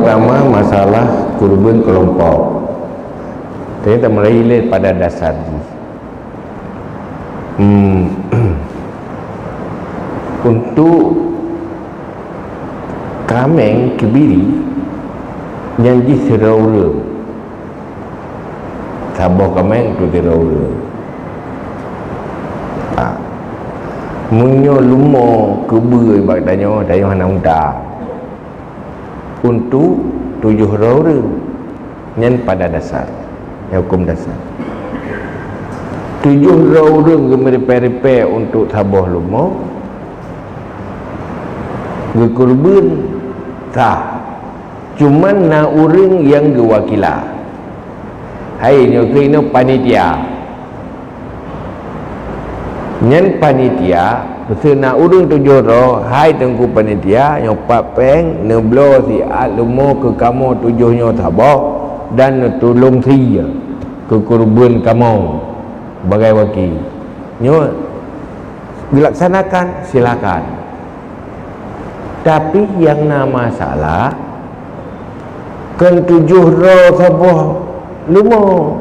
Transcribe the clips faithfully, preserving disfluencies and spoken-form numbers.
Pertama, masalah kurban kelompok. Tadi tamulai lé pada dasar jih. Hmm. Untuk kaméng keubiri, nyan jih sidroe ureuëng. Saboh kaméng tu sidroe ureuëng. Ha. Meunyoe leumo keubeue bak tanyoe, tanyoe hana unta. Untuk tujoh droe ureuëng. Nyan pada dasar. Nyan huköm dasar. Tujoh droe ureuëng geumeuripée-ripée untuk saboh leumo, geukurban sah. Cuman na ureuëng nyang geuwakila. Hai, nyoe keuh inoe panitia. Nyan panitia, peue na ureuëng tujoh droe, hai teungku panitia, nyoe pat péng, neubloe siat leumo keu kamoe tujoh nyoe saboh, dan neutulông sie keu kurban kamoe sebagai waki. Nyoe geulaksanakan, silakan. Tapi nyang na masalah, kon tujoh droe saboh leumo.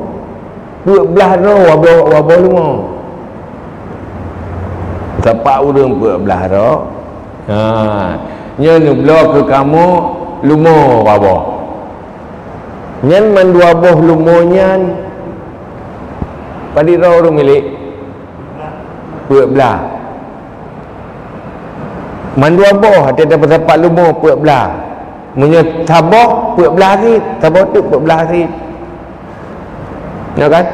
Peuet blaih droe waboh, waboh leumo. Sapat ureuëng peuet blaih droe. Ha, nyoe neubloe keu kamoe leumo waboh. Nyan mandua boh leumo nyan padit droe ureuëng milék? Peuet blaih. Mandua boh, até tapeusapat leumo peuet blaih. Meunyoe saboh peuet blaih cit, saboh teuk peuet blaih cit. Ya kan?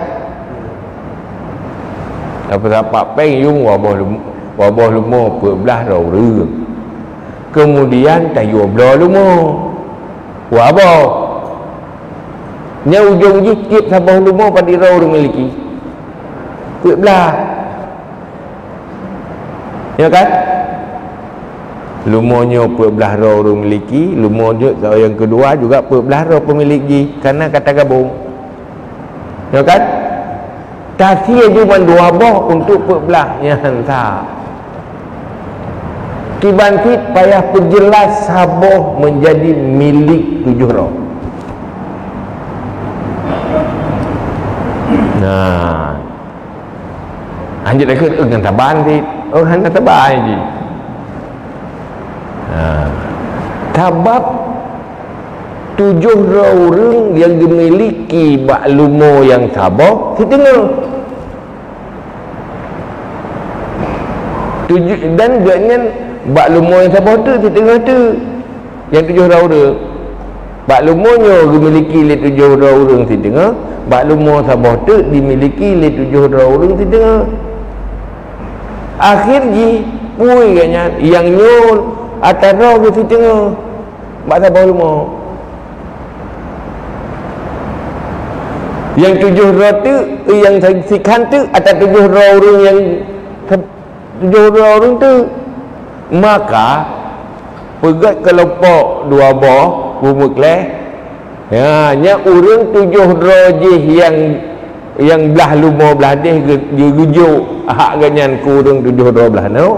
Tapeusapat péng yum waboh leumo, waboh leumo peuet blaih droe ureuëng. Keumudian tayue bloe leumo. Waboh. Nyang ujong jih tieb saboh leumo padit droe ureuëng miliki? Peuet blaih. Ya kan? Leumo nyoe peuet blaih droe ureuëng miliki, leumo nyoe nyang keudua juga peuet blaih droe peumilék jih, karena ka tagabong. Ya kan? Tasie ju mandua boh untuk peuet blaih nyan that. Kiban cit payah peujeulaih saboh menjadi milék tujoh droe. Nah. Hanjeuet takheun, "Eh, ngon saban cit." Oh, hana saban cit. Nah. Sabab tujoh droe ureuëng nyang geumiliki bak leumo nyang saboh siteungoh. Tujoh, dan gobnyan bak leumo nyang saboh teuk siteungoh teuk. Nyang tujoh droe ureuëng. Bak leumo nyoe geumiliki lé tujoh droe ureuëng siteungoh, bak leumo saboh teuk dimiliki lé tujoh droe ureuëng siteungoh. Akhé jih, peue gobnyan, nyang nyoe atra droe geuh siteungoh. Bak saboh leumo. Nyang tujoh droe teuk, nyang sikhan teuk atra tujoh droe ureuëng nyang se-, tujoh droe ureuëng teuk. Maka, peugét keulompok dua boh, beumeukleh. Ya, nyan ureuëng tujoh droe jih nyang Nyang blaih leumo blaih déh geu-, geu-, geujok hak gobnyan keu ureuëng tujoh droe blaih nyoe.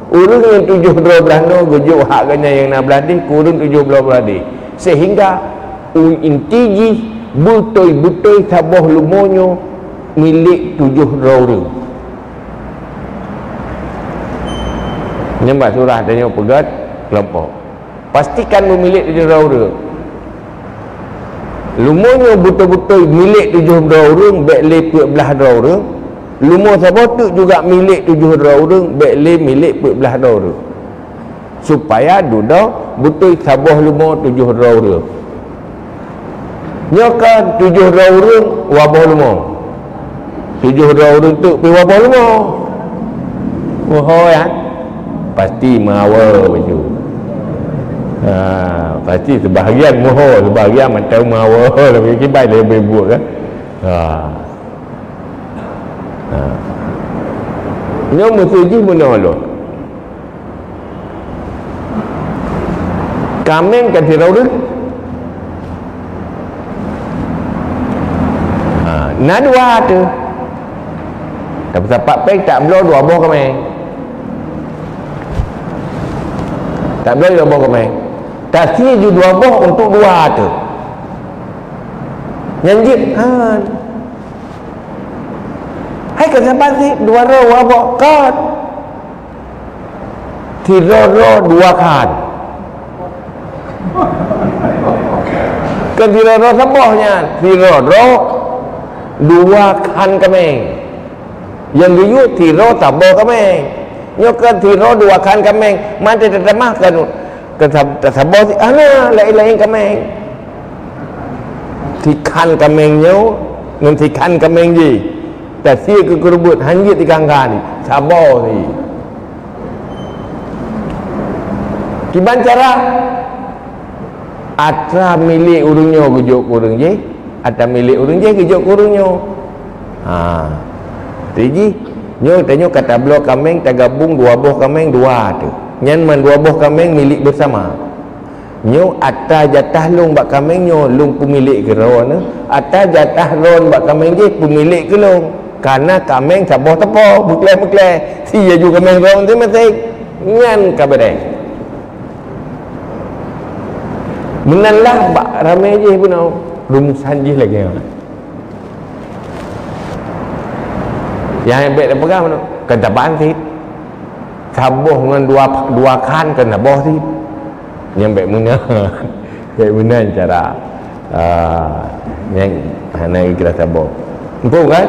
Ureuëng nyang tujoh droe blaih nyoe geujok hak gobnyan nyang na blaih déh keu ureuëng tujoh droe blaih déh. Sehingga u-, inti jih beutôi-beutôi saboh leumo nyoe milék tujoh droe ureuëng. Nyan bak surah tanyoe peugét keulompok. Pastikan meumilék tujoh droe ureuëng. Leumo nyoe beutôi-beutôi milék tujoh droe ureuëng, bék lé peuet blaih droe ureuëng. Leumo saboh teuk juga milék tujoh droe ureuëng, bék lé milék peuet blaih droe ureuëng. Supaya dudoe beutôi saboh leumo tujoh droe ureuëng. Nyoe kan tujoh droe ureuëng, waboh leumo. Tujoh droe ureuëng teuk pih waboh leumo. Moho ya? Pasti meuawa baju. Ha, pasti sebahagian moho, sebahagian mantong meuawa, tapi kiban lé beubuet kan. Ha. Ha. Nyoe meuseujih meunoe lôn. Kaméng kan sidroe ureuëng. Ha, na dua tu. Tapi sapat péng tak bloe dua boh kaméng. Tak bloe dua boh kaméng. Tasie ju dua boh untuk dua tu. Nyan jeuet han. Hai ka saban sit dua roh dua boh kan. Sidroe-droe dua khan. Kan sidroe-droe saboh nyan. Sidroe-droe dua khan kaméng. Nyang geuyue sidroe saboh kaméng. Nyoe kan sidroe dua khan kaméng. Mantong tatamah kan, kan sab-, tasaboh sit hana laén-laén kaméng. Sikhan kaméng nyoe ngon sikhan kaméng jih. Tasie keu keureubeuen, han jeuet sikhan-khan, saboh sit. Kiban cara? Atra milék ureuëng nyoe geujok keu ureuëng jih, atra milék ureuëng jih geujok keu ureuëng nyoe. Ha. Jadi, nyoe tanyoe ka tabloe kaméng, tagabong dua boh kaméng dua tu. Nyan mandua boh kaméng milék beusama. Nyoe atra jatah lôn bak kaméng nyoe, lôn peumilék keu droeneuh. Atra jatah droeneuh bak kaméng jih, peumilék keu lôn. Kareuna kaméng saboh teupeu, meukleh-meukleh. Sit laju kaméng droeneuh maséng-maséng. Nyan ka beureh. Meunan lah bak ramé jih bunoe, rumusan jih lagée nyan. Nyang bèk tapeugah meunan, kan saban sit. Saboh ngon dua, dua khan kan saboh sit. Nyan bèk meunan. Bèk meunan cara, ah, nyang hana ikhlaih saboh. Muphom kan?